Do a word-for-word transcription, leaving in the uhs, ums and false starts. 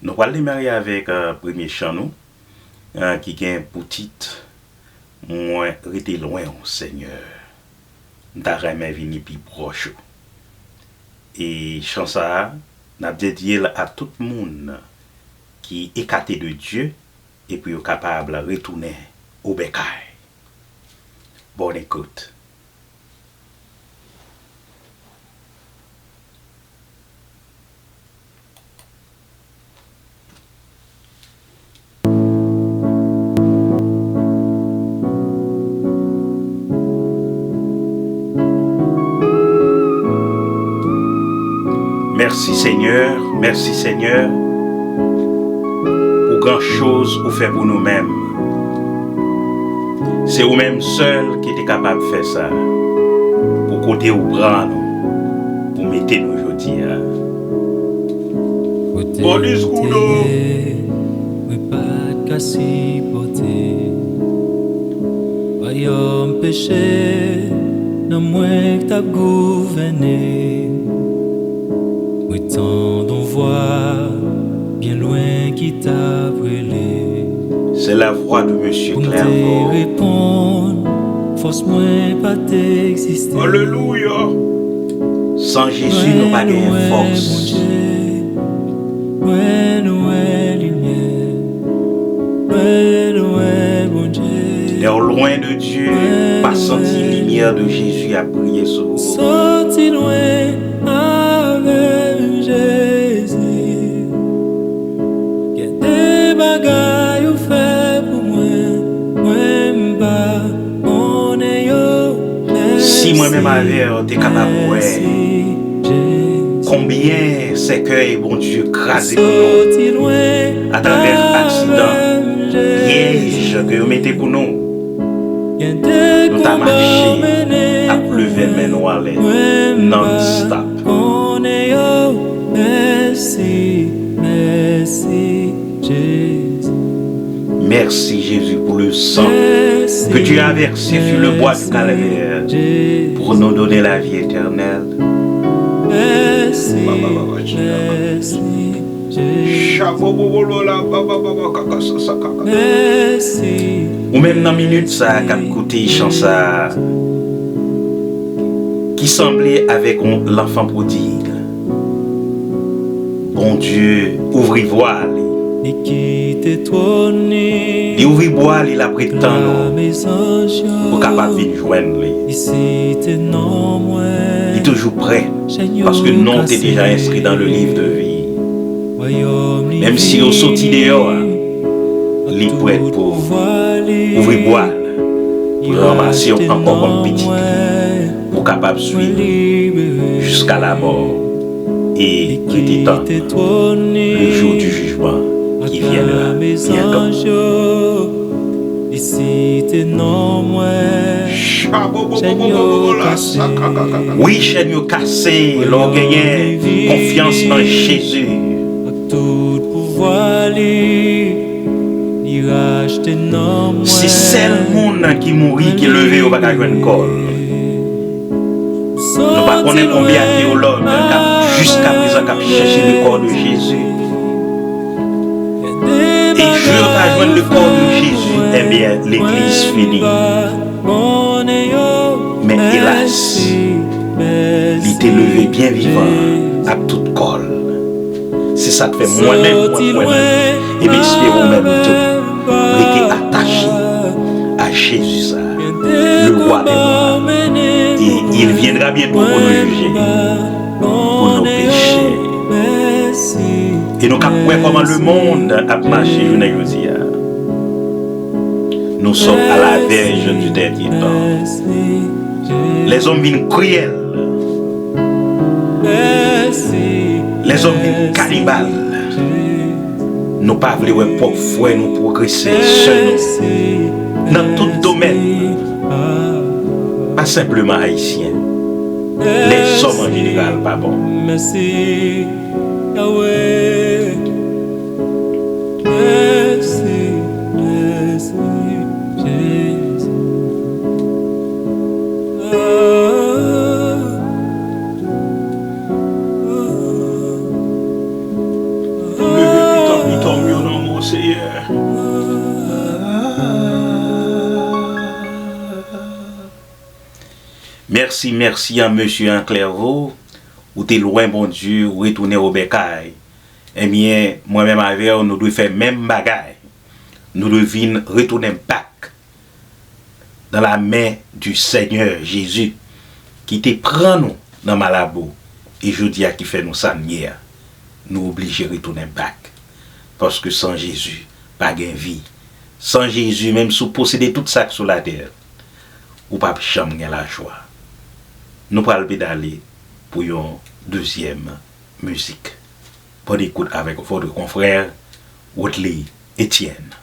Nou pral demare avèk, euh, premye chan nou, euh, ki gen pou tit Mwen rete lwen w, Senyè. M ta renmen vini pi pwòch ou. E chan sa a, n ap dedye l a tout moun ki ekate de Dye e pou yo kapab retounen o bèkay. Bòn ekout. Mèsi Senyè, mèsi Senyè, pou gran choz ou fè pou nou menm. Se ou menm sèl ki te kapab fè sa, pou kote ou pran nou, pou mete nou jodi a. Kote Bòdis Koudo. Mwen pa t ka sipòte. Wayòm peche, nan mwen k t ap gouvène. Mwen tande yon vwa byen lwen ki t ap rele. C'est la voix de Monsieur Pou m te Clairvaux. Reponn, fòs mwen pa t egziste. Alelouya! San Jezi, nou pa genyen fòs. Mwen wè limyè, mwen wè Bondye. Lè w lwen de Dye, ou pa santi limyè de Jezi ap briye sou ou. Soti lwen avèk Jezi. Gen de bagay ou fè pou mwen, mwen m pa konnen yo. Si mwen menm avè w te kapab wè konbyen sèkèy Bondye kraze pou nou atravè aksidan, pyèj ke yo mete pou nou, nou ta mache ap leve men nou anlè non-stop. Merci, merci, Jésus. Merci, Jésus, pour le sang que Dieu a versé sur le bois du Calvaire pour nous donner la vie éternelle. Merci, merci, Jésus. Ou menm nan minit sa a k ap koute chan sa a, ki sanble avèk yon lanfan pwodig. Bondye ouvri vwa li. Li kite twòn li. Li ouvri bwa li, l ap ret tann ou pou w kapab vin jwenn li. Li site non mwen. Li toujou prè, paske non w te deja enskri dans le livre de vie. Menm si yo soti deyò a, li prèt pou ouvri bwa l, pou l ranmase w ankò kòm pitit li, pou w kapab swiv jiska lamò e rete tann le jour du jugement qui viendra bientôt. Wi, chèn yo kase lè w genyen konfyans an Jezi. Se sèl moun ki mouri, ki leve, yo pa ka jwenn kò l. Nou pa konnen konbyen teyològ k ap, jiska prezan, k ap chèche le corps de Jésus. E jou yo ta jwenn le corps de Jésus, ebyen, legliz fini. Men elas, li te leve byen vivan ak tout kò l. Se sa k fè mwen menm, mwen kwè nan li. E m espere ou menm tou, rete atache a Jezi sa, le roi des rois. Et il viendra bientôt pour nous juger pour nos péchés. E nou ka wè kòman lemonn ap mache jounen jodi a. Nous sommes à la verge du dernier temps. Lèzòm vin kriyèl. Lèzòm vin kanibal. Nou pa vle wè pwòp frè nou pwogrese, sè nou, nan tout domèn. Pa senpleman Ayisyen. Lèzòm an jeneral pa bon. Mèsi, Yahweh. Mèsi, mèsi, Jezi. Ah, ah, ah. Mèsi, mèsi an mesye an Clairvaux, ou te lwen Bondye, ou retounen o bèkay. Ebyen, mwen menm avè w, nou dwe fè menm bagay. Nou dwe vin retounen back dans la main du Seigneur Jésus, ki te pran nou nan malabo, e jodi a ki fè nou sa n ye a. Nou oblije retounen back. Paske san Jezi, pa gen vi. San Jezi, menm si w posede tout sa k sou latè, ou p ap janm gen lajwa. Nou pral pedale pou yon dezyèm mizik. Bonne écoute avec votre confrère Woodley Etienne.